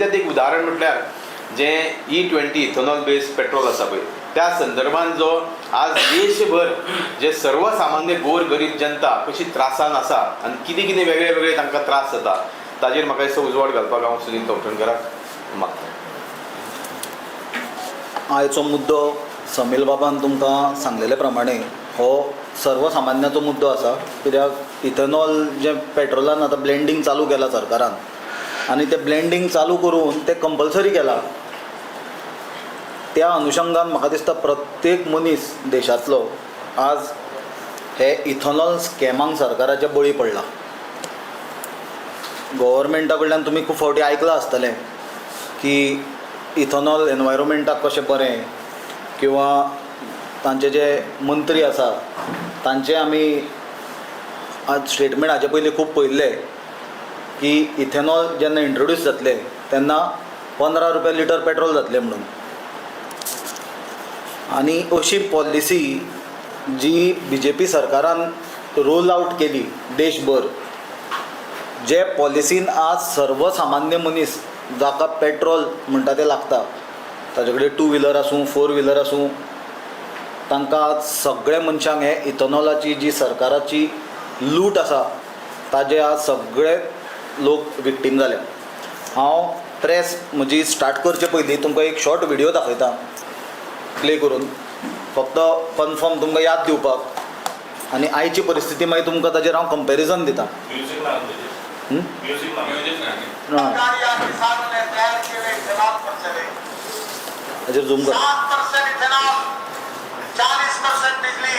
तातूंतल्यात एक उदाहरण म्हटल्यार जें E20 ethanol based petrol आसा पळय, त्या संदर्भान जो आज देशभर जे सर्वसामान्य गोर गरीब जनता कशी त्रासान आसा आनी कितें कितें वेगळे वेगळे तांकां त्रास जाता, ताजेर म्हाका दिसता उजवाड घालपाक हांव सुनील कवठणकराक मागता. आयचो मुद्दो समील बाबान तुमकां सांगलेले प्रमाणे हो सर्वसामान्याचो मुद्दो आसा, कित्याक इथेनॉल जें पेट्रोलान आतां ब्लेंडींग चालू केलां सरकारान आनी तें ब्लेंडींग चालू करून तें कंपल्सरी केलां. त्या अनुशंगान म्हाका दिसता प्रत्येक मनीस देशांतलो आज हे इथेनॉल स्कॅमांक सरकाराच्या बळी पडला. गव्हर्मेंटा कडल्यान तुमी खूब फावटी आयकलां आसतलें की इथेनॉल एनवायरोमेंटाक कशें बरें, किंवा तांचे जे मंत्री आसा तांचे आमी आज स्टेटमेंट हाचे पयलीं खूब पळयल्ले की इथेनॉल जेन्ना इंट्रोड्यूस जातलें तेन्ना 15 रुपया लिटर पेट्रोल जातलें म्हणून. आनी अशी पॉलिसी जी बीजेपी सरकारान रोल आवट केली देशभर, जे पॉलिसीन आज सर्वसामान्य मनीस जाका पेट्रोल म्हणटा तें लागता, ताजे कडेन टू व्हिलर आसूं, फोर व्हिलर आसूं, तांकां आज सगळे मनशांक हे इथेनॉलाची जी सरकाराची लूट आसा ताजे आज सगळे लोक विक्टीम जाल्या. हांव प्रेस म्हजी स्टार्ट करचे पयलीं तुमकां एक शॉर्ट व्हिडियो दाखयता प्ले करून, फक्त कन्फर्म तुमकां याद दिवपाक, आनी आयची परिस्थिती मागीर तुमकां ताजेर हांव कंपेरिजन दिता. किसानों ने तैयार किए इथेनॉल पर चले. हाजेर झूम कर. 7% इथेनॉल, 40% बिजली,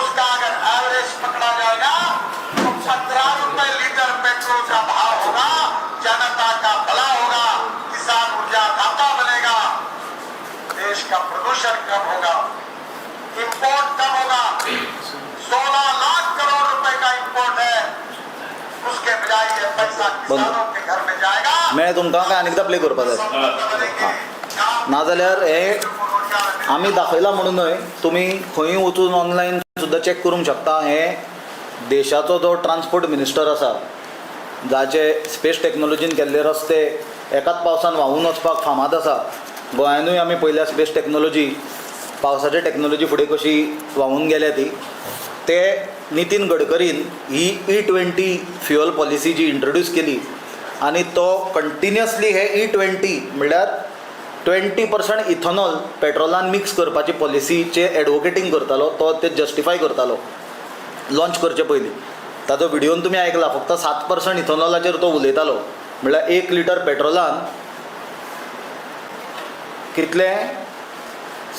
उसका अगर एवरेज पकड़ा जाएगा तो 15 रुपए लीटर पेट्रोल का भाव होगा. जनता का भला होगा, किसान ऊर्जा दाता बनेगा, देश का प्रदूषण कम होगा, इंपोर्ट कम होगा. 16 लाख करोड़ रुपए का इंपोर्ट है, उसके बजाय ये पैसा किसानों के घर में जाएगा. मेळ्ळें तुमकां काय आनी एकदां प्ले करपाक जाय? नाजाल्यार हे आमी दाखयलां म्हणून न्हय, तुमी खंयूय वचून ऑनलायन सुद्दां चॅक करूंक शकता. हे देशाचो जो ट्रान्सपोर्ट मिनिस्टर आसा, जाचे स्पेस टॅक्नोलॉजीन केल्ले रस्ते एकाच पावसान व्हांवून वचपाक फामाद आसा, गोंयानूय आमी पयल्या स्पेस टॅक्नोलॉजी पावसाचे टॅक्नोलॉजी फुडें कशी व्हांवून गेल्या ती, ते नितीन गडकरीन ही E20 fuel policy जी इंट्रोड्यूस केली आनी तो कंटिन्युअसली हे E20 म्हणल्यार 20% इथेनॉल पेट्रोलान मिक्स करपाची पॉलिसीचे एडवोकेटींग करतालो, तो ते जस्टिफाय करतालो लॉन्च करचे पयलीं. ताजो व्हिडियोन तुमी आयकला, फक्त 7% इथेनॉलाचेर तो उलयतालो, म्हणल्यार 1 लिटर पेट्रोलान कितले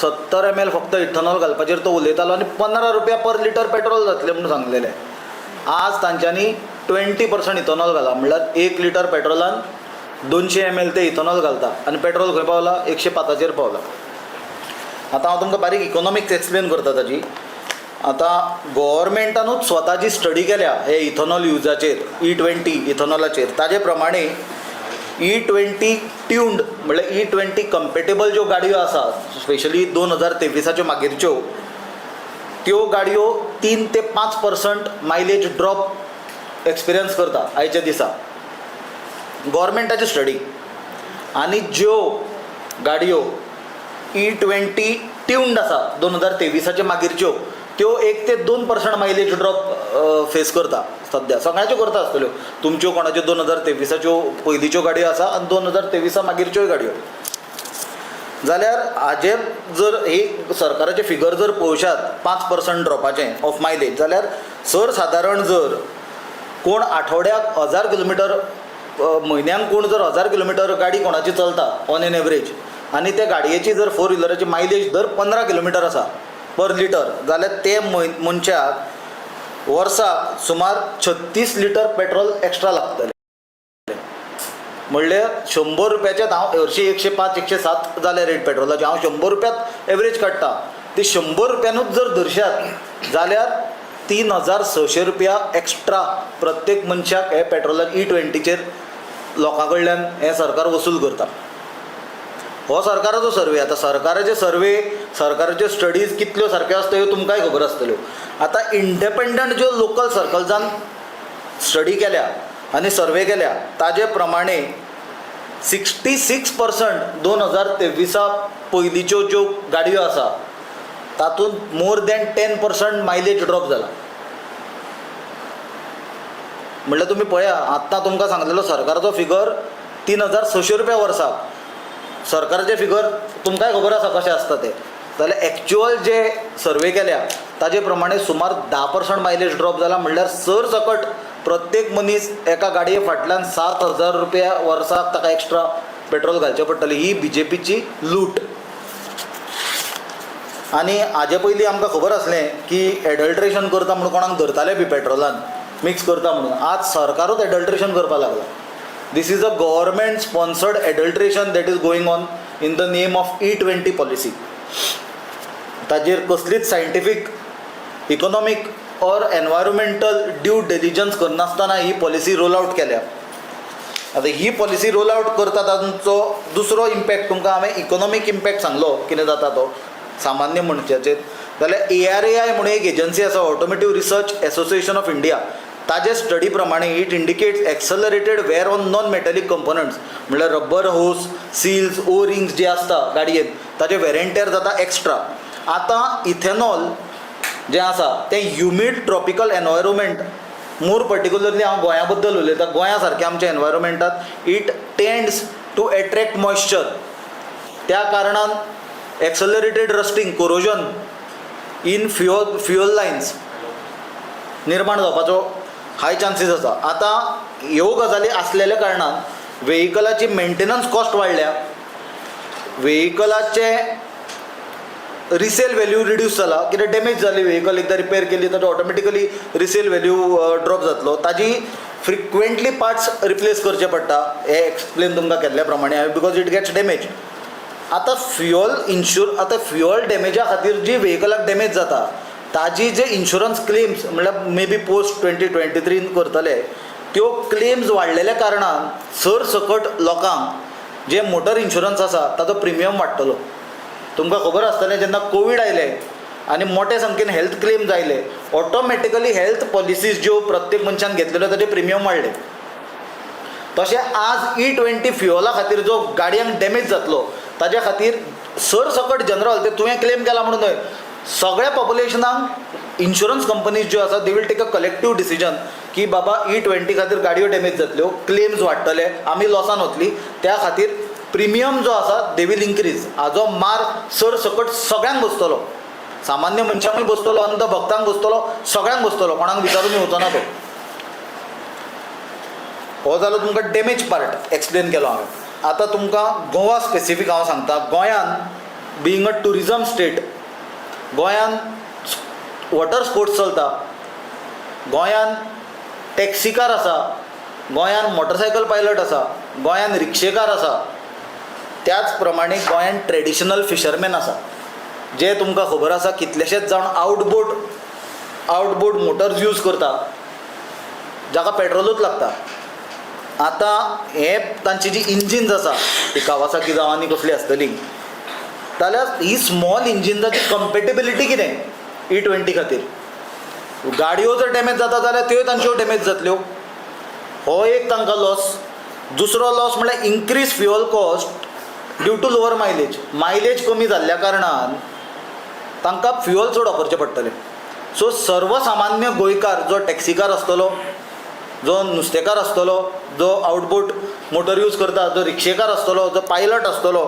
70 ml फक्त इथेनॉल घालपाचेर तो उलयतालो आनी 15 रुपया पर लिटर पेट्रोल जातलें म्हणून सांगलेलें. आज तांच्यांनी 20% इथेनॉल घाला, म्हणल्यार 1 लिटर पेट्रोलान 200 ml ते इथेनॉल घालता आनी पेट्रोल खंय पावला? 105चेर पावला. आतां हांव तुमकां बारीक इकोनॉमिक्स एक्सप्लेन करता ताजी. आतां गोवोरमेंटानूच स्वता जी स्टडी केल्या हे इथेनॉल युजाचेर, E20 इथेनॉलाचेर, ताजे प्रमाणे E20 tuned म्हणल्यार E20 compatible ज्यो गाडयो आसा, स्पेशली 2023च्यो मागीरच्यो, त्यो गाडयो 3 ते 5% मायलेज ड्रॉप एक्सपिरियन्स करता आयच्या दिसा, गोवोरमेंटाची स्टडी. आनी ज्यो गाडयो E20 tuned आसा 2023च्या मागीरच्यो, त्यो 1 ते 2% मायलेज ड्रॉप फेस करता सद्या. सगळ्यांच्यो करता आसतल्यो, तुमच्यो कोणाच्यो 2023च्यो पयलींच्यो गाडयो आसा आनी 2023 मागीरच्योय गाडयो. जाल्यार हाजे जर ही सरकाराचे फिगर जर पळोवशात 5% ड्रॉपाचें ऑफ मायलेज, जाल्यार सर सादारण जर कोण आठवड्याक 1000 किलोमिटर, म्हयन्याक कोण जर 1000 किलोमिटर गाडी कोणाची चलता ऑन एन एवरेज, आनी त्या गाडयेची जर फोर व्हिलराची मायलेज जर 15 किलोमिटर आसा पर लिटर, जाल्यार ते मनशाक वर्साक सुमार 36 लिटर पेट्रोल एक्स्ट्रा लागतलें. म्हणल्यार 100 रुपयाच्यात हांव हरशीं 105, 107 जाल्या रेट पेट्रोलाची, हांव 100 रुपयात एवरेज काडटा, ती 100 रुपयानूच जर धरशात जाल्यार 3600 रुपया एक्स्ट्रा प्रत्येक मनशाक हे पेट्रोला E20चेर लोकां कडल्यान हें सरकार वसूल करता. हो सरकाराचो सर्वे. आतां सरकाराचे सर्वे, सरकाराच्यो स्टडीज कितल्यो सारक्यो आसता ह्यो तुमकांय खबर आसतल्यो. आतां इंडिपेंडंट ज्यो लोकल सर्कल्सान स्टडी केल्या आनी सर्वे केल्या ताजे प्रमाणे 66% 2023 पयलींच्यो ज्यो गाडयो आसा तातूंत more than 10% mileage drop जाला. म्हणल्यार तुमी पळया, आत्तां तुमकां सांगलेलो सरकाराचो फिगर 3600 रुपया वर्साक. सरकाराचे फिगर तुमकांय खबर आसा कशें आसता तें. जाल्यार एक्चुअल जे सर्वे केल्या ताजे प्रमाणे सुमार 10% मायलेज ड्रॉप जाला. म्हणल्यार सरसकट प्रत्येक मनीस एका गाडये फाटल्यान 7000 रुपया वर्साक ताका एक्स्ट्रा पेट्रोल घालचें पडटलें. ही बीजेपीची लूट. आनी हाजे पयलीं आमकां खबर आसलें की एडल्ट्रेशन करता म्हणून कोणाक धरताले बी पेट्रोलान मिक्स करता म्हणून. आज सरकारूच एडल्ट्रेशन करपाक लागला. This is a government sponsored adulteration that is going on in the name of E20 policy. ताजेर कसलीच scientific, economic or environmental due diligence करनासतना ही पॉलिसी रोल आउट केल्या. आतां ही पॉलिसी रोल आउट करता तांचो दुसरो इम्पॅक्ट तुमकां हांवें इकोनॉमीक इम्पॅक्ट सांगलो कितें जाता तो सामान्य मनशाचेर. जाल्यार ARAI म्हणून एक एजन्सी आसा, automotive research association of India, ताजे स्टडी प्रमाणे it indicates accelerated wear on non metallic components, म्हणल्यार rubber hose, seals, O rings जे आसता गाडयेन ताजे वेर एंड टेर जाता एक्स्ट्रा. आतां इथेनॉल जें आसा तें humid tropical environment, more particularly हांव गोंया बद्दल उलयतां, गोंया सारक्या आमच्या एनवायरोमेंटात it tends to attract moisture. त्या कारणान accelerated rusting, corrosion in fuel lines निर्माण जावपाचो हाय चान्सीस आसा. आतां ह्यो गजाली आसलेल्या कारणान वेहिकलाची मेंटेनन्स कॉस्ट वाडल्या, वेहिकलाचे रिसेल व्हॅल्यू रिड्यूस जाला. कितें डॅमेज जाली व्हेकल, एकदां रिपेर केली तर ऑटोमॅटिकली रिसेल व्हॅल्यू ड्रॉप जातलो. ताजी फ्रिक्वेंटली पार्ट्स रिप्लेस करचे पडटा, हें एक्सप्लेन तुमकां केल्ल्या प्रमाणे हांवें, because it gets damage. आतां फ्युअल इन्शुर आतां फ्युअल डॅमेजा खातीर जी व्हेकलाक डॅमेज जाता ताजी जे इन्शुरन्स क्लेम्स, म्हणल्यार मे बी पोस्ट 2023 करतले, त्यो क्लेम्स वाडलेल्या कारणान सरसकट लोकांक जे मोटर इन्शुरन्स आसा ताजो प्रिमियम वाडटलो. तुमकां खबर आसतलें, जेन्ना कोवीड आयलें आनी मोठे संख्येन हेल्थ क्लेम्स आयले, ऑटोमॅटिकली हेल्थ पॉलिसीज ज्यो प्रत्येक मनशान घेतलेल्यो ताजे प्रिमियम वाडले. तशें आज E20 फ्युअला खातीर जो गाडयांक डॅमेज जातलो ताज्या खातीर सरसकट जनरल ते तुवें क्लेम केला म्हणून न्हय, सगळ्या पॉप्युलेशनाक इन्शुरन्स कंपनीज ज्यो आसा they will take a collective decision की बाबा E20 खातीर गाडयो डॅमेज जातल्यो, क्लेम्स वाडटले, आमी लॉसान वतली, त्या खातीर प्रिमियम जो आसा they will increase. हाजो मार सरसकट सगळ्यांक बसतलो, सामान्य मनशांकूय बसतलो, अंध भक्तांक बसतलो, सगळ्यांक बसतलो, कोणाक विचारून येवचो ना तो. हो जालो तुमकां डॅमेज पार्ट एक्सप्लेन केलो हांवें. आतां तुमकां गोवा स्पेसिफीक हांव सांगता. गोंयान बीइंग अ ट्युरिजम स्टेट, गोंयान वॉटर स्पोर्ट्स चलता, गोंयान टॅक्सीकार आसा, गोंयान मोटरसायकल पायलट आसा, गोंयान रिक्षेकार आसा, त्याच प्रमाणे गोंयान ट्रेडिशनल फिशरमॅन आसा, जे तुमकां खबर आसा कितलेशेच जाण आउटबोर्ड मोटर्स यूज करता जाका पेट्रोलूच लागता. आतां हे तांची जी इंजिन्स आसा ती कावासाकी जावं आनी कसली आसतली जाल्यार ही स्मॉल इंजिन्साची कंपेटेबिलिटी कितें E20 खातीर? गाडयो जर डॅमेज जाता जाल्यार त्यो तांच्यो डॅमेज जातल्यो, हो एक तांकां लॉस. दुसरो लॉस म्हणल्यार increase fuel cost due to lower mileage. Mileage कमी जाल्ल्या कारणान तांकां फ्युअल चड वापरचें पडटलें. सो सर्वसामान्य गोंयकार जो टॅक्सीकार आसतलो, जो नुस्तेकार आसतलो, जो आउटबोर्ड मोटर यूज करता, जो रिक्षेकार आसतलो, जो पायलट आसतलो,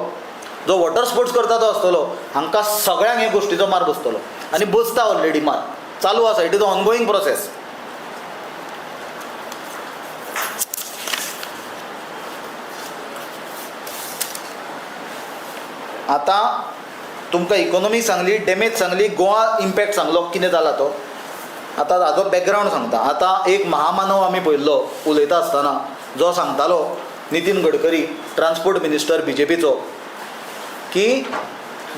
जो वॉटर स्पोर्ट्स करता तो आसतलो, हांकां सगळ्यांक हे गोश्टीचो मार बसतलो आनी बसता. ऑलरेडी मार चालू आसा, it is a ongoing process. आतां तुमकां इकोनॉमी सांगली, डॅमेज सांगली, गोवा इम्पॅक्ट सांगलो कितें जाला तो. आतां हाजो बॅकग्रावंड सांगता. आतां एक महामानव आमी पळयल्लो उलयता आसतना जो सांगतालो, नितीन गडकरी ट्रान्सपोर्ट मिनिस्टर बीजेपीचो, की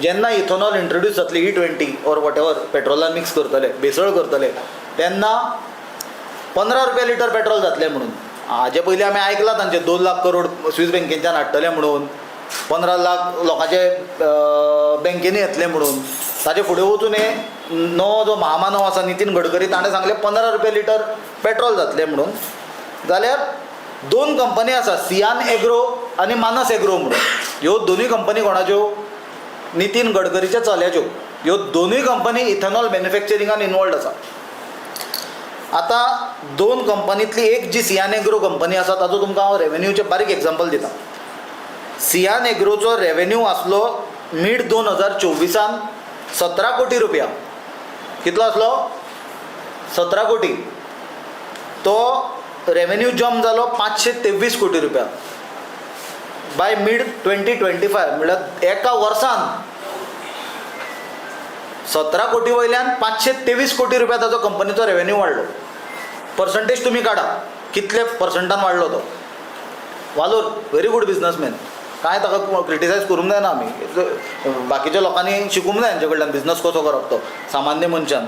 जेन्ना इथेनॉल इंट्रोड्यूस जातली E20 or what ever पेट्रोलान मिक्स करतले, भेसळ करतले, तेन्ना 15 रुपया लिटर पेट्रोल जातलें म्हणून. हाजे पयलीं आमी आयकलां तांचे 2 लाख करोड स्वीस बँकेच्यान हाडटले म्हणून, 15 लाख लोकांचे बँकेनी येतले म्हणून. ताजे फुडें वचून हे नवो जो महामानव आसा नितीन गडकरी ताणें सांगलें 15 रुपया लिटर पेट्रोल जातलें म्हणून. जाल्यार 2 कंपनी आसा, सियान एग्रो आनी मानस एग्रो म्हणून ह्यो दोनूय कंपनी कोणाच्यो? नितीन गडकरीच्या चल्याच्यो. ह्यो दोनूय कंपनी इथेनॉल मॅन्युफॅक्चरिंगान इनवॉल्ड आसा. आतां दोन कंपनींतली एक जी सियान एग्रो कंपनी आसा ताचो तुमकां हांव रेवेन्यूचें बारीक एग्जाम्पल दिता. सियान एग्रोचो रेवेन्यू आसलो मीड 2024 17 कोटी रुपया. कितलो आसलो? 17 कोटी. तो रेवेन्यू जम्प जालो 523 कोटी रुपया बाय मीड 2025. म्हणल्यार एका वर्सान 17 कोटी वयल्यान 523 कोटी रुपया ताचो कंपनीचो रेवेन्यू वाडलो. पर्संटेज तुमी काडा कितले पर्संटान वाडलो तो. वालोर, व्हेरी गूड बिजनसमॅन. कांय ताका क्रिटिसायज करूंक जायना आमी. बाकीच्या लोकांनी शिकूंक जाय हांचे कडल्यान बिजनस कसो करप तो सामान्य मनशान.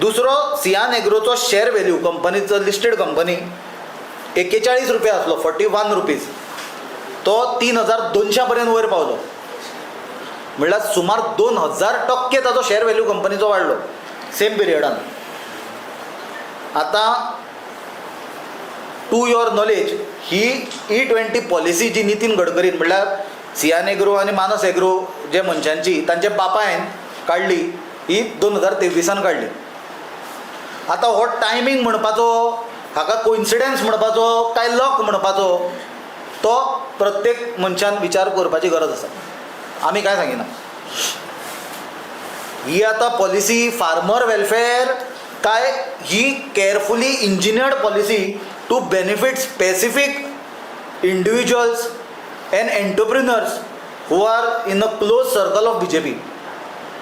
दुसरो सियान एग्रोचो शेअर व्हॅल्यू कंपनीचो लिस्टेड कंपनी 41 रुपया आसलो, 41 रुपीज. तो 3200 पर्यंत वयर पावलो. म्हणल्यार सुमार 2000% ताचो शेअर व्हॅल्यू कंपनीचो वाडलो सेम पिरियडान. आतां two your knowledge he E20 policy जी नितीन गडकरीन म्हणल्यार सियान एग्रो आनी मानस एग्रो जे मनशांची तांच्या बापायन काडली ही 2023 काडली. आतां हो टायमींग म्हणपाचो, हाका कोइन्सिडन्स म्हणपाचो काय लक म्हणपाचो तो प्रत्येक मनशान विचार करपाची गरज आसा. आमी कांय सांगिना. ही आतां पॉलिसी फार्मर वेलफेअर काय ही carefully engineered policy to benefit specific individuals and entrepreneurs who are in a close circle of BJP,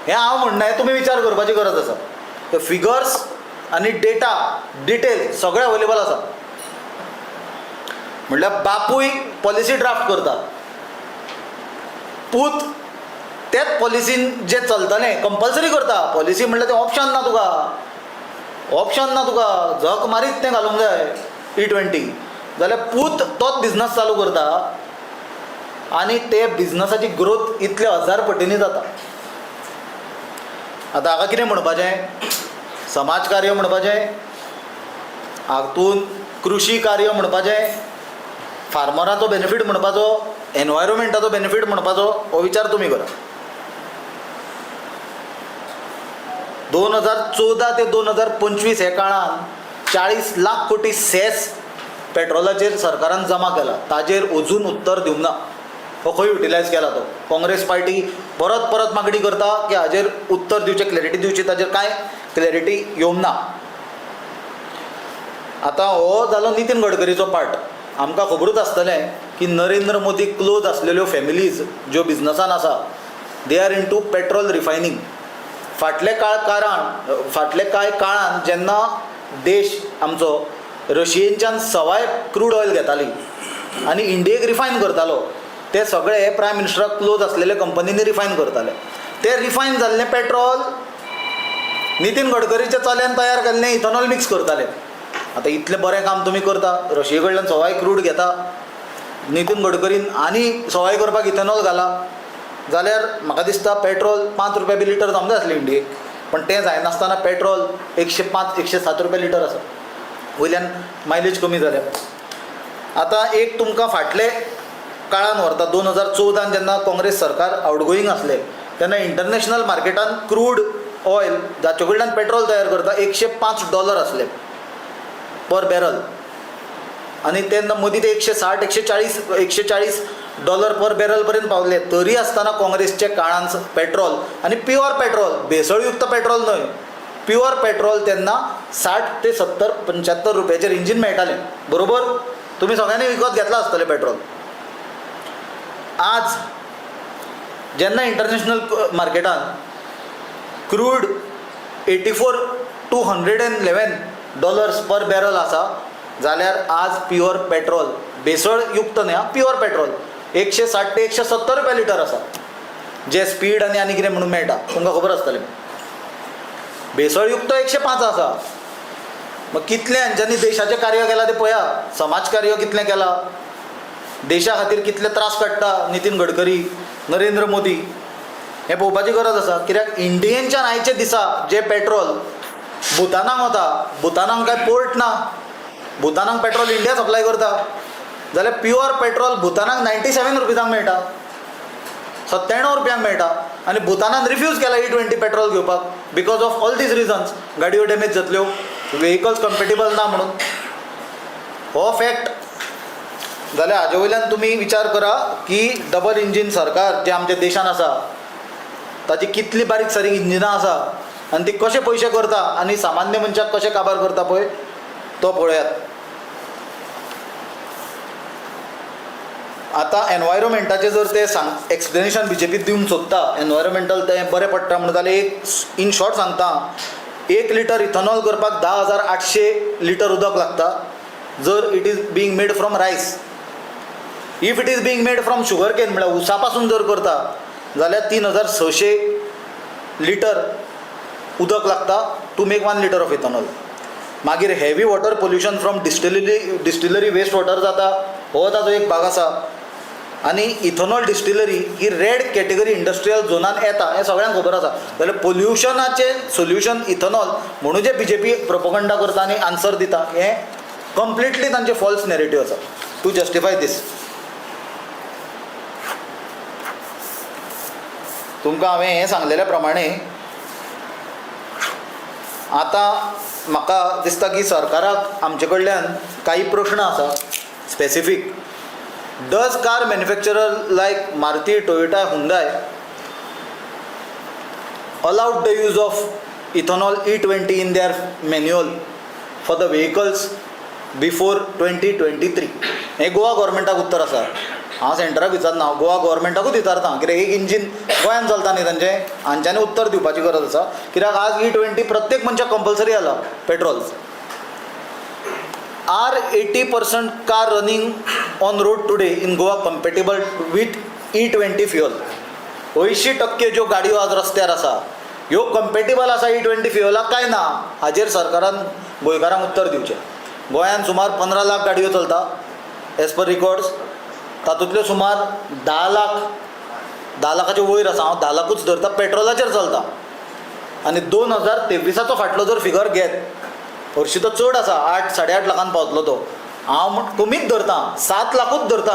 हें हांव म्हणना, हें तुमी विचार करपाची गरज आसा. फिगर्स आनी डेटा डिटेल सगळें अवेलेबल आसा. म्हणल्यार बापूय पॉलिसी ड्राफ्ट करता, पूत तेच पॉलिसीन जें चलतलें कंपल्सरी करता. पॉलिसी म्हणल्यार तें ऑप्शन ना तुका, ऑप्शन ना तुका, झक मारीत तें घालूंक जाय E20. जाल्यार पूत तोच बिजनस चालू करता आनी ते बिजनसाची ग्रोथ इतले हजार पटींनी जाता. आतां हाका कितें म्हणपाचें? समाज कार्य म्हणपाचें, हातून कृशी कार्य म्हणपाचें, फार्मराचो बेनिफीट म्हणपाचो, एनवायरोमेंटाचो बेनिफीट म्हणपाचो, हो विचार तुमी करा. 2014 ते 2025 हे काळान 40 लाख कोटी सेस पेट्रोलाचेर सरकारान जमा केला. ताजेर अजून उत्तर दिवंक ना. हो खंय युटिलायज केला तो? काँग्रेस पार्टी परत परत मागणी करता की हाजेर उत्तर दिवचें, क्लॅरिटी दिवची, ताजेर कांय क्लॅरिटी येवंक ना. आतां हो जालो नितीन गडकरीचो पार्ट. आमकां खबरूच आसतलें की नरेंद्र मोदी क्लोज आसलेल्यो फॅमिलीज ज्यो बिजनसान आसा, they are into petrol refining. फाटले कांय काळान जेन्ना देश आमचो रशियेच्यान सवाय क्रूड ऑयल घेताली आनी इंडियेक रिफायन करतालो, ते सगळे प्रायम मिनिस्टराक क्लोज आसलेले कंपनींनी रिफायन करताले. ते रिफायन जाल्लें पेट्रोल नितीन गडकरीच्या चल्यान तयार केल्लें इथेनॉल मिक्स करताले. आतां इतलें बरें काम तुमी करता, रशिये कडल्यान सवाय क्रूड घेता, नितीन गडकरीन आनी सवाय करपाक इथेनॉल घाला, जाल्यार म्हाका दिसता पेट्रोल 5 रुपया बी लिटर जावंक जाय आसलें इंडियेक, पण तें जायनासतना पेट्रोल 105 107 रुपया लिटर आसा. वयल्यान मायलेज कमी जाल्या. आतां एक तुमकां फाटले काळान व्हरता. 2014 जेन्ना काँग्रेस सरकार आवटगोईंग आसलें तेन्ना इंटरनॅशनल मार्केटान क्रूड ऑयल जाचे कडल्यान पेट्रोल तयार करता $105 आसले पर बॅरल, आनी तेन्ना मदीं ते 160 140 डॉलर पर बॅरल पर्यंत पावले. तरी आसतना काँग्रेसच्या काळान पेट्रोल आनी प्युअर पेट्रोल, भेसळयुक्त पेट्रोल न्हय, प्युअर पेट्रोल तेन्ना 60 ते 70 75 रुपयाचेर इंजीन मेळटालें. बरोबर, तुमी सगळ्यांनी विकत घेतलां आसतलें पेट्रोल. आज जेन्ना इंटरनॅशनल मार्केटान crude 84 to $111 per barrel आसा, जाल्यार आज प्युअर पेट्रोल, भेसळयुक्त न्हय, प्युअर पेट्रोल 160 ते 170 रुपया लिटर आसा, जे स्पीड आनी आनी कितें म्हणून मेळटा, तुमकां खबर आसतलें. भेसळयुक्त 105 आसा. मग कितलें हांच्यांनी देशाचें कार्य केलां तें पळया, समाज कार्य कितलें केलां, देशा खातीर कितले त्रास काडटा नितीन गडकरी, नरेंद्र मोदी, हें पळोवपाची गरज आसा. कित्याक इंडियेनच्यान आयच्या दिसा जें पेट्रोल भुतानाक वता, भुतानाक कांय पोर्ट ना, भुतानाक पेट्रोल इंडिया सप्लाय करता. जाल्यार प्युअर पेट्रोल भुतानाक 97 रुपीजांक मेळटा, 97 रुपयांक मेळटा. आनी भुतानान रिफ्यूज केला E20 petrol घेवपाक because of all these reasons. गाडयो डॅमेज जातल्यो, वेहिकल्स कम्पेटेबल ना म्हणून. हो फॅक्ट. जाल्यार हाजे वयल्यान तुमी विचार करा की डबल इंजीन सरकार जें आमच्या देशान आसा ताची कितली बारीक सारीक इंजिनां आसा आनी ती कशे पयशे करता आनी सामान्य मनशाक कशें काबार करता पळय तो पळयात. आतां एनवायरोमेंटाचें जर ते सांग एक्सप्लेनेशन बीजेपी दिवंक सोदता, एनवायरोमेंटल तें बरें पडटा म्हणून, जाल्यार एक इन शॉर्ट सांगता, 1 लिटर इथेनॉल करपाक 10,800 लिटर उदक लागता जर it is being made from rice. If it is being made from sugar cane म्हळ्यार उसा पासून जर करता जाल्यार 3,600 लिटर उदक लागता to make 1 litre of ethanol. मागीर heavy water pollution from distillery waste water जाता, हो ताजो एक भाग आसा. आनी इथेनॉल डिस्टिलरी ही रेड कॅटेगरी इंडस्ट्रियल झोनान येता हें सगळ्यांक खबर आसा. जाल्यार पोल्युशनाचें सोल्युशन इथेनॉल म्हणून जे बीजेपी प्रोपोगंडा करता आनी आन्सर दिता हें कंप्लिटली तांचें फॉल्स नॅरेटीव आसा टू जस्टिफाय दीस. तुमकां हांवें हें सांगलेल्या प्रमाणे आतां म्हाका दिसता की सरकाराक आमचे कडल्यान कांय प्रश्न आसा specific. Does car manufacturer like Maruti, Toyota, Hyundai allowed the use of ethanol E20 in their manual for the vehicles before 2023? हें गोवा गव्हर्मेंटाक उत्तर आसा. हांव सेंटराक विचारना, हांव गोवा गव्हर्मेंटाकूच विचारता कित्याक एक इंजीन गोंयांत चलता न्ही तांचें, हांच्यांनी उत्तर दिवपाची गरज आसा. कित्याक आज E20 प्रत्येक मनशाक कंपल्सरी जाला petrol. Are 80% car running on road today in Goa compatible with E20 fuel? 80% ज्यो गाडयो आज रस्त्यार आसा ह्यो कंपेटेबल आसा E20 फ्युअलाक काय ना, हाजेर सरकारान गोंयकारांक उत्तर दिवचें. गोंयांत सुमार 15 लाख गाडयो चलता एज पर रिकॉर्ड्स, तातूंतल्यो सुमार 10 लाख, 10 लाखाचे वयर आसा, हांव 10 लाखूच धरता, पेट्रोलाचेर चलता. आनी 2023 फाटलो जर फिगर घेत हरशीं तो चड आसा, 8 8.5 लाखान पावतलो तो, हांव कमीच धरता 7 लाखूच धरता,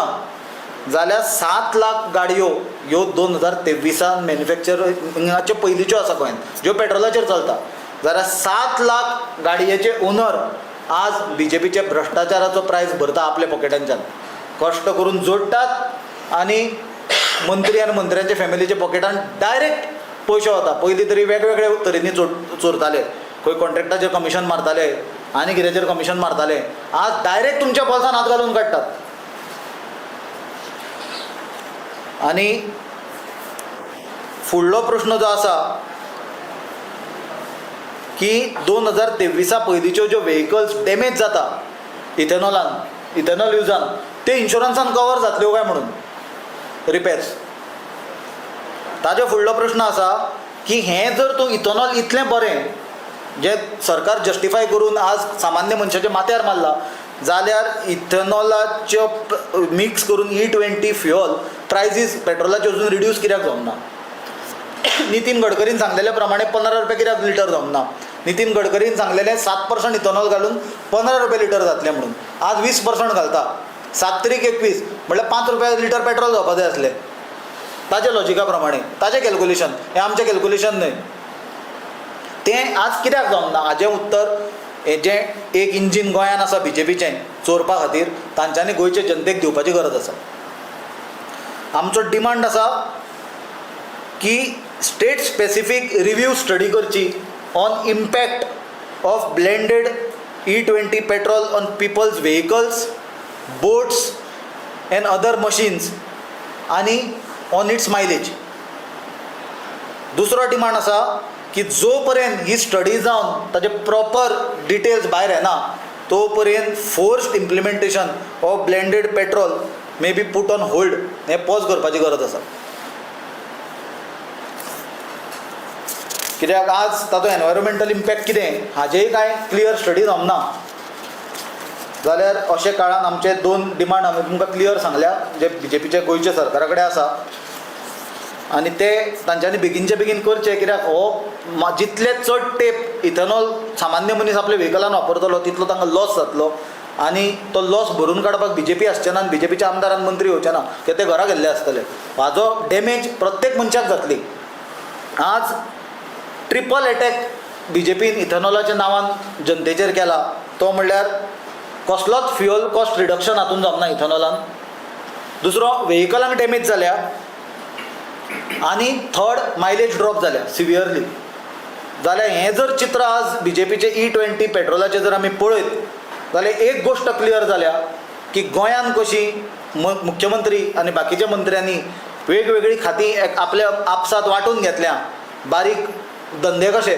जाल्यार 7 लाख गाडयो ह्यो 2023 मॅन्युफॅक्चरिंगाचे पयलींच्यो आसा गोंयांत ज्यो पेट्रोलाचेर चलता. जाल्यार 7 लाख गाडयेचे ओनर आज बीजेपीचे भ्रश्टाचाराचो प्रायस भरता आपल्या पॉकेटांच्यान, कश्ट करून जोडटात आनी मंत्री आनी मंत्र्यांच्या फॅमिलीच्या पॉकेटान डायरेक्ट पयशे वता. पयलीं तरी वेगवेगळे तरेंनी चोरताले, खंय कॉन्ट्रॅक्टाचेर कमिशन मारताले आनी कित्याचेर कमिशन मारताले, आज डायरेक्ट तुमच्या बोल्सान हात घालून काडटात. आनी फुडलो प्रश्न जो आसा की 2023 पयलींच्यो ज्यो वेहिकल्स डॅमेज जाता इथेनॉलान, इथेनॉल युजान, ते इन्शुरन्सान कवर जातल्यो काय म्हणून रिपेर्स. ताजो फुडलो प्रश्न आसा की हें जर तूं इथेनॉल इतलें बरें जें सरकार जस्टिफाय करून आज सामान्य मनशाच्या माथ्यार मारला, जाल्यार इथेनॉलाच्यो मिक्स करून E20 fuel प्रायजीस पेट्रोलाच्यो अजून रिड्यूस कित्याक जावंक ना? नितीन गडकरीन सांगलेल्या प्रमाणे 15 रुपया कित्याक लिटर जावंक ना? नितीन गडकरीन सांगलेलें 7% इथेनॉल घालून 15 रुपया लिटर जातलें म्हणून, आज 20% घालता, 7 त्रीक 21 म्हळ्यार 5 रुपया लिटर पेट्रोल जावपा जाय आसलें ताच्या लॉजिका प्रमाणे, ताचें कॅल्कुलेशन, हें आमचें कॅल्कुलेशन न्हय. तें आज कित्याक जावंक ना हाजें उत्तर हें जें एक इंजीन गोंयांत आसा बीजेपीचें चोरपा खातीर तांच्यांनी गोंयचे जनतेक दिवपाची गरज आसा. आमचो डिमांड आसा की स्टेट स्पेसिफीक रिव्यू स्टडी करची on impact of blended E20 petrol on people's vehicles, boats and other machines आनी ऑन it's mileage. दुसरो डिमांड आसा की जो पर्यंत ही स्टडी जावन ताचे प्रॉपर डिटेल्स भायर येना तो पर्यंत forced implementation of blended petrol may be put on hold, हें पॉज करपाची गरज आसा. कित्याक आज ताचो एनवायरोमेंटल इम्पॅक्ट कितें हाजेय कांय क्लियर स्टडी जावंक ना. जाल्यार अशे काळान आमचे 2 डिमांड हांवें तुमकां क्लियर सांगल्या जे बीजेपीच्या गोंयच्या सरकारा कडेन आसा आनी ते तांच्यांनी बेगीनचे बेगीन करचे. कित्याक हो जितले चड तेंप इथेनॉल सामान्य मनीस आपल्या व्हेकलान वापरतलो तितलो तांकां लॉस जातलो. आनी तो लॉस भरून काडपाक बीजेपी आसचे ना आनी बीजेपीच्या आमदारान मंत्री येवचे ना, कित्याक ते घरा गेल्ले आसतले. हाजो डॅमेज प्रत्येक मनशाक जातली. आज ट्रिपल एटॅक बीजेपीन इथेनॉलाच्या नांवान जनतेचेर केला, तो म्हणल्यार कसलोच फ्युअल कॉस्ट रिडक्शन हातून जावना इथेनॉलान, दुसरो व्हेकलांक डॅमेज जाल्या, आनी थर्ड मायलेज ड्रॉप जाल्या सिवियरली जाल्यार. हें जर चित्र आज बीजेपीचें ई 20 पेट्रोलाचें जर आमी पळयत जाल्यार एक गोश्ट क्लियर जाल्या की गोंयांत कशी मुख्यमंत्री आनी बाकीच्या मंत्र्यांनी वेगवेगळीं खातीं आपल्या आपसात वांटून घेतल्या, बारीक धंदे कशे,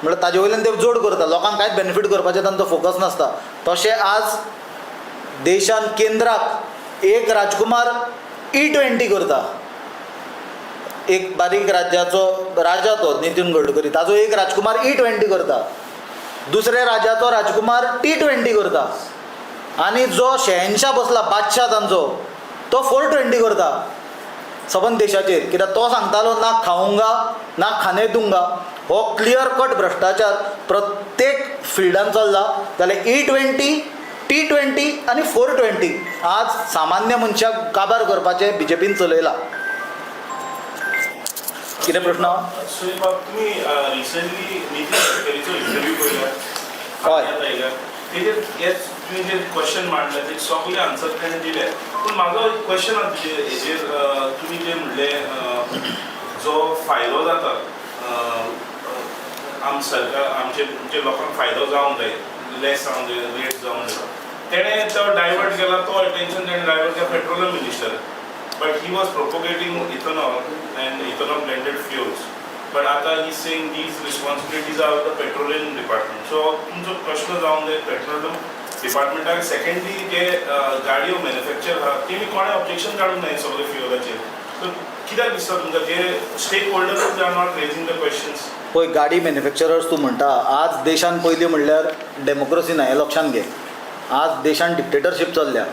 म्हणल्यार ताजे वयल्यान ते जोड करता, लोकांक कांयच बेनिफीट करपाचें तांचो फोकस नासता. तशें आज देशान केंद्राक एक राजकुमार ई 20 करता, एक बारीक राज्याचो राजा तो नितीन गडकरी, ताजो एक राजकुमार ई 20 करता, दुसऱ्या राज्याचो राजकुमार टी 20 करता, आनी जो शहेनशाह बसला बादशाह तांचो तो 420 करता सबंद देशाचेर. कित्याक तो सांगतालो ना खाऊंगा ना खाने दूंगा. हो क्लियर कट भ्रश्टाचार प्रत्येक फिल्डान चल्ला. जाल्यार ई 20, टी 20 आनी 420 आज सामान्य मनशाक काबार करपाचें बीजेपीन चलयला. कितें प्रश्न? सुनील बाब, तुमी रिसंटली नितीन गडकरीचो इंटरव्यू पळयला? हय. तेजेर हेच तुमी जे क्वेश्चन मांडले ते सगळे आन्सर ताणें दिले, पूण म्हाजो एक क्वेश्चन आसा तुजे हेजेर. तुमी जे म्हणले जो फायदो जाता आम सरकार आमचे तुमचे लोकांक फायदो जावंक जाय, लेस जावंक जाय, रेट जावंक जाय, तेणें तो डायवर्ट केला, तो अटेन्शन तेणें डायवर्ट केला petroleum minister, but he was propagating ethanol and ethanol blended fuels. But आता he saying these responsibilities are the petroleum department. So तुमचो प्रश्न जावंक जाय पेट्रोलियम डिपार्टमेंटाक. सेकंडली, जे गाडयो मॅन्युफॅक्चर आहा तेमी कोणें ऑब्जेक्शन काडूंक नाय सगळे फ्युअलाचेर. सो कित्याक दिसता तुमकां जे stakeholders are not raising the questions? पळय, गाडी मॅन्युफॅक्चरर्स तूं म्हणटा, आज देशान पयलीं म्हणल्यार डेमोक्रेसी ना हें लक्षांत घे. आज देशान डिक्टेटरशीप चल्ल्या.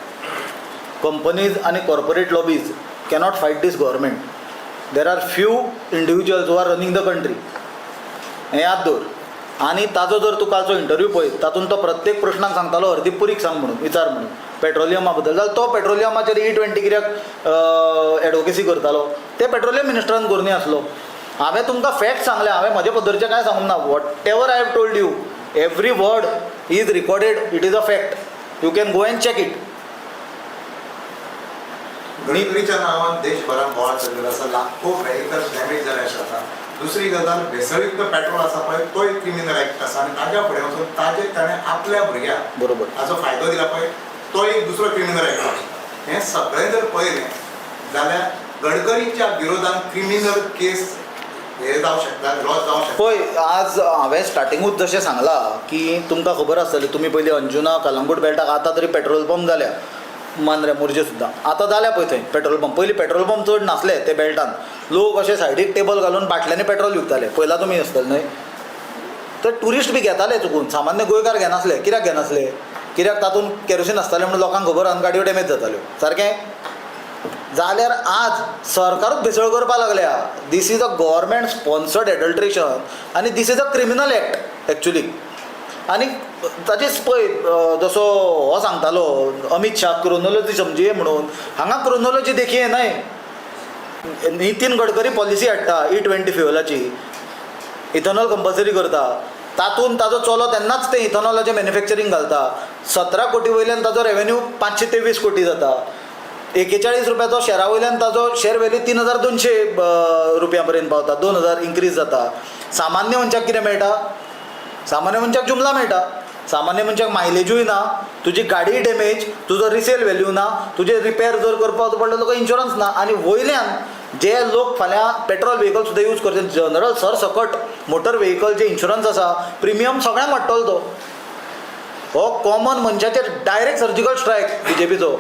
कंपनीज आनी corporate lobbies cannot fight these government. There are few individuals who are running the country, हें याद दवर. आनी ताजो जर तूं कालचो इंटरव्यू पळयत, तातूंत तो प्रत्येक प्रश्नाक सांगतालो हरदीप पुरीक सांग म्हणून, विचार म्हणून पेट्रोलियमा बद्दल. जाल्यार तो पेट्रोलियमाचेर ई 20 कित्याक एडवोकेसी करतालो? ते पेट्रोलियम मिनिस्टरान करूं आसलो. हांवें तुमकां फॅक्ट सांगलें, हांवें म्हजे पद्दतीचें कांय सांगूंक ना. Whatever I have told you, every word is recorded, it is a fact, you can go and check it. गडकरीच्या नांवान देशभरात बोवाळ चल्लेलो आसा, लाखो व्हेकल्स डॅमेज जाले अशें आसा. दुसरी गजाल, भेसळयुक्त पेट्रोल आसा पळय, तो एक क्रिमिनल एक्ट आसा आनी ताज्या फुडें वचून ताजे ताणें आपल्या भुरग्याक ताजो फायदो दिला पळय, तो एक दुसरो क्रिमिनल एक्ट आसा. हें सगळें जर पळयलें जाल्यार गडकरीच्या विरोधान क्रिमिनल केस हे जावं शकता, लॉज जावं शकता. पळय, आज हांवें स्टार्टिंगूच जशें सांगलां की तुमकां खबर आसतलें, तुमी पयलीं अंजुना कलंगूट बेल्टाक आतां तरी पेट्रोल पंप जाल्या, मांद्र्या मोरजे सुद्दां आतां जाल्या पळय थंय पेट्रोल पंप. पयलीं पेट्रोल पंप चड नासले ते बेल्टान, लोक अशे सायडीक टेबल घालून बाटल्यांनी पेट्रोल विकताले. पळयलां तुमी आसतलें न्हय? तर ट्युरिस्ट बी घेताले चुकून, सामान्य गोंयकार घेनासले. कित्याक घेनासले? कित्याक तातूंत केरोसीन आसतालें म्हणून लोकांक खबर आनी गाडयो डॅमेज जाताल्यो. सारकें जाल्यार आज सरकारूच भेसळ करपाक लागल्या. This is a government sponsored adulteration आनी this is a criminal act actually. आनी ताचेच पळय, जसो हो सांगतालो अमीत शाह, क्रोनोलॉजी समजिये म्हणून, हांगा क्रोनोलॉजी देखिये न्हय. नितीन गडकरी पॉलिसी हाडटा ई 20 फ्युअलाची, इथेनॉल कंपल्सरी करता, तातूंत ताजो चलो तेन्नाच ते इथेनॉलाचें मॅन्युफॅक्चरींग घालता. 17 कोटी वयल्यान ताजो रेवेन्यू 523 कोटी जाता. 41 रुपयाचो शेरा वयल्यान ताजो शेर व्हॅल्यू 3200 रुपया पर्यंत पावता, 2000 इन्क्रीज जाता. सामान्य मनशाक कितें मेळटा? सामान्य मनशाक जुमला मेळटा. सामान्य मनशाक मायलेजूय ना, तुजी गाडीय डॅमेज, तुजो रिसेल व्हॅल्यू ना, तुजें रिपेर जर करपाक पडलो तुका इन्शुरन्स ना. आनी वयल्यान जे लोक फाल्यां पेट्रोल व्हेकल सुद्दां यूज करचे, जनरल सरसकट मोटर व्हेकल जे इन्शुरन्स आसा, प्रिमियम सगळ्यांक वाडटलो. तो हो कॉमन मनशाचेर डायरेक्ट सर्जिकल स्ट्रायक बीजेपीचो.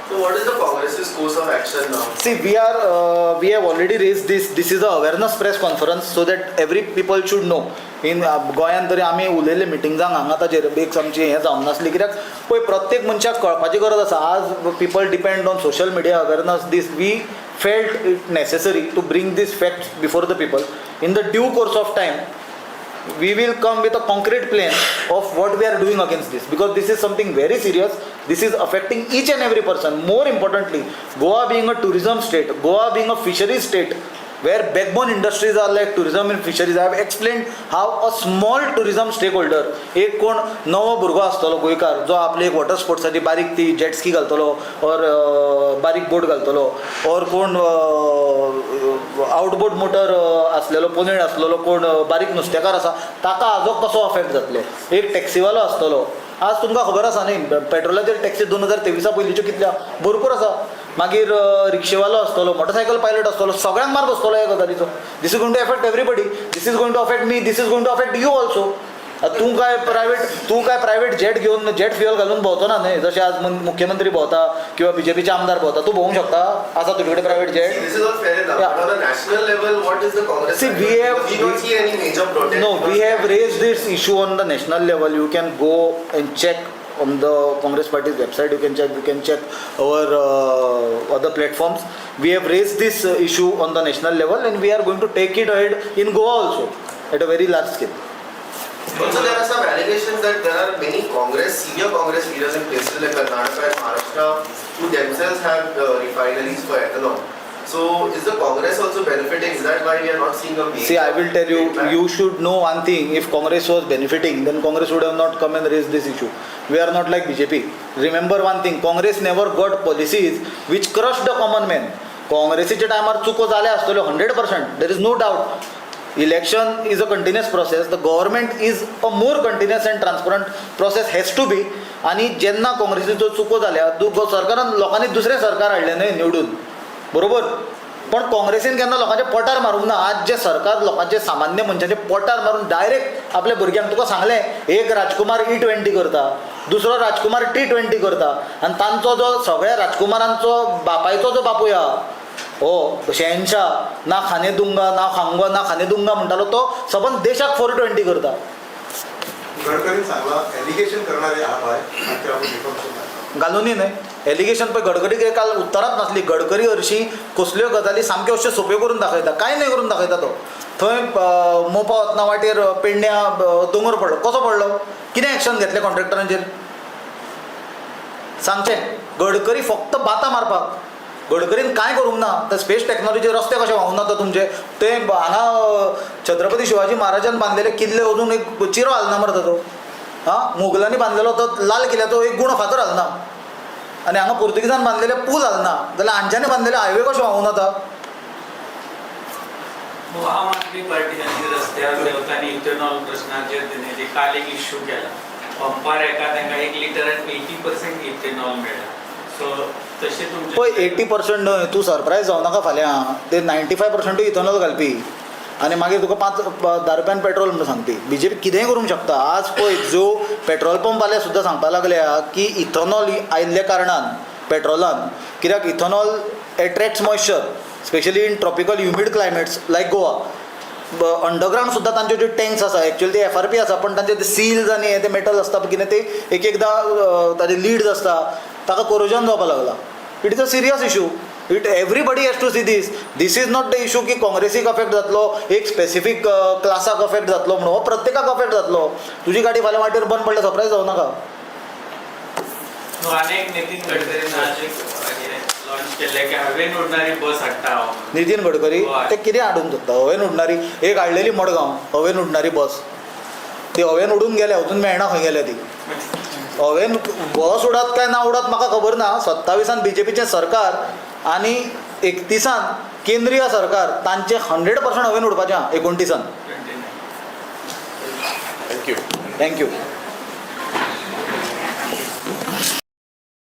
So what is the Congress's course of action now? See, we have already raised this. This is a awareness press conference so that every people should know. In गोंयांत तरी आमी उलयले मिटिंग्सांक हांगा ताचेर, एक आमची हें जावंक नासली, कित्याक पळय प्रत्येक मनशाक कळपाची गरज आसा. आज people depend on social media awareness. This we felt it necessary to bring this facts before the people. In the due course of time. We will come with a concrete plan of what we are doing against this, because this is something very serious. This is affecting each and every person. More importantly, Goa being a tourism state, Goa being a fisheries state, where backbone industries are like tourism and fisheries. I have explained how a small tourism stakeholder, एक कोण नवो भुरगो आसतलो गोंयकार जो आपले एक water स्पोर्ट्साची बारीक ती जेटस्की घालतलो ऑर बारीक बोट घालतलो, ऑर कोण आउटबोर्ड मोटर आसलेलो पोनेळ आसलेलो कोण बारीक नुस्तेकार आसा, ताका हाजो कसो अफेक्ट जातले. एक टॅक्सीवालो आसतलो, आज तुमकां खबर आसा न्ही पेट्रोलाचेर टॅक्सी 2023 पयलींच्यो कितल्या भरपूर आसा. मागीर रिक्षेवालो आसतलो, मोटरसायकल पायलट आसतलो, सगळ्यांक मार बसतलो ह्या गजालीचो. This is going to affect everybody. This is going to affect me, this is going to affect you also. तूं काय प्रायवेट जेट घेवन जेट फ्युअल घालून भोंवतो ना न्हय, जशें आज मुख्यमंत्री भोंवता किंवा बीजेपीचे आमदार भोंवता. तूं भोवंक शकता? आसा तुजे कडेन private jet? See, this is all fair enough. Yeah. But on a national level, what is the Congress? See, we have- We don't see any major protest. No, we have raised this issue on the national level. You can go and check on the Congress party's website. You can check. You can check our other platforms. We have raised this issue on the national level, and we are going to take it ahead in Goa also at a very large scale. Also, there are some allegations that there are many Congress, senior Congress leaders in places like Karnataka and Maharashtra who themselves have refineries for ethanol. So, is the Congress also benefiting? Is that why we are not seeing a major See, I will tell you, impact? You should know one thing. If Congress was benefiting, then Congress would have not come and raised this issue. We are not like BJP. Remember one thing, Congress never got policies which crushed the common man. काँग्रेसीच्या टायमार चुको जाल्या आसतल्यो, 100%, there is no doubt. Election is a continuous process. The government is a more continuous and transparent process, has to be. आनी जेन्ना काँग्रेसीच्यो चुको जाल्या, सरकारान लोकांनी दुसरें सरकार हाडलें न्हय निवडून, बरोबर? पण काँग्रेसीन केन्ना लोकांच्या पोटार मारूंक ना. आज जे सरकार लोकांचे, सामान्य मनशाचे पोटार मारून डायरेक्ट आपल्या भुरग्यांक, तुका सांगलें, एक राजकुमार ई 20 करता, दुसरो राजकुमार टी 20 करता, आनी तांचो जो सगळ्या राजकुमारांचो बापायचो जो बापूय आहा, हो शहनशाह, ना खाने दूंगा ना खाऊंगा ना खाने दूंगा म्हणटालो, तो सबंद देशाक 420 करता. गडकरीन सांगला एलिगेशन करणारे आप आहे आणि ते आपण डिफॉर्मेशन घालूनय न्हय एलिगेशन. पळय, गडकरी काल उत्तरात नासली. गडकरी हरशीं कसल्यो गजाली सामक्यो अश्यो सोंप्यो करून दाखयता, कांय न्हय करून दाखयता तो. थंय मोपा वतना वाटेर पेडण्या दोंगर पडलो. कसो पडलो? कितें एक्शन घेतलें कॉन्ट्रॅक्टरांचेर? सांगचें. गडकरी फक्त बातां मारपाक. गडकरीन कांय करूंक ना. ते स्पेस टॅक्नॉलॉजी, रस्ते कशे व्हांवून वता तुमचे ते. हांगा छत्रपती शिवाजी महाराजान बांदलेले किल्ले अजून एक चिरो हालना मरता तो. आं, मुगलांनी बांदलेलो तो लाल किल्ल्याचो एक गुणो फातर हालना, आनी हांगा पुर्तुगीजान बांदलेले पूल हालना, जाल्यार हांच्यानी बांदलेले हायवे कशे व्हांवून वता? आम आदमी पार्टी तांची रस्त्यार देंवता आनी इथेनॉल प्रश्नाचेर तेणी काल एक इश्यू केला. पंपार एका तांकां एक लिटरान 80% इथेनॉल मेळ्ळा. सो तशें तुमचें पळय, 80% न्हय, तूं सरप्रायज जावं नाका फाल्यां. ते 95%ूय इथेनॉल घालपी आनी मागीर तुका 5-10 रुपयान पेट्रोल म्हणून सांगपी. बीजेपी कितेंय करूंक शकता. आज पळय, जो पेट्रोल पंपवाले सुद्दां सांगपाक लागल्या की इथेनॉल आयिल्ल्या कारणान पेट्रोलान, कित्याक ethanol attracts moisture, specially in tropical humid climates like Goa. Underground सुद्दां तांच्यो ज्यो टँक्स आसा, एक्चुअली ते एफआरपी आसा, पण तांचे ते सील्स आनी हे ते मेटल आसता कितें ते, एक एकदां ताजे लिड्स आसता, ताका कोरोजन जावपाक लागला. It is a serious issue. It everybody has to see this. This is not the issue की काँग्रेसीक अफेक्ट जातलो, एक स्पेसिफीक क्लासाक अफेक्ट जातलो म्हणून. हो प्रत्येकाक अफेक्ट जातलो. तुजी गाडी फाल्यां वाटेर बंद पडल्यार सरप्रायज जावं नाका. न्हू, आनी एक नितीन गडकरीन आज एक लॉन्च केल्लें की हवेन उडणारी बस हाडटा हांव. नितीन गडकरी? हय. ते कितें हाडूंक सोदता हवेन उडणारी? एक हाडलेली मडगांव हवेन उडणारी बस, ती हवेन उडून गेल्या, अजून मेळना खंय गेल्या ती. हवेन बस उडत काय ना उडत म्हाका खबर ना. 27आन बीजेपीचें सरकार आनी 31आन केंद्रीय सरकार, तांचे 100% हवेन उडपाचें आहा 29आन. 29. Thank you. Thank you.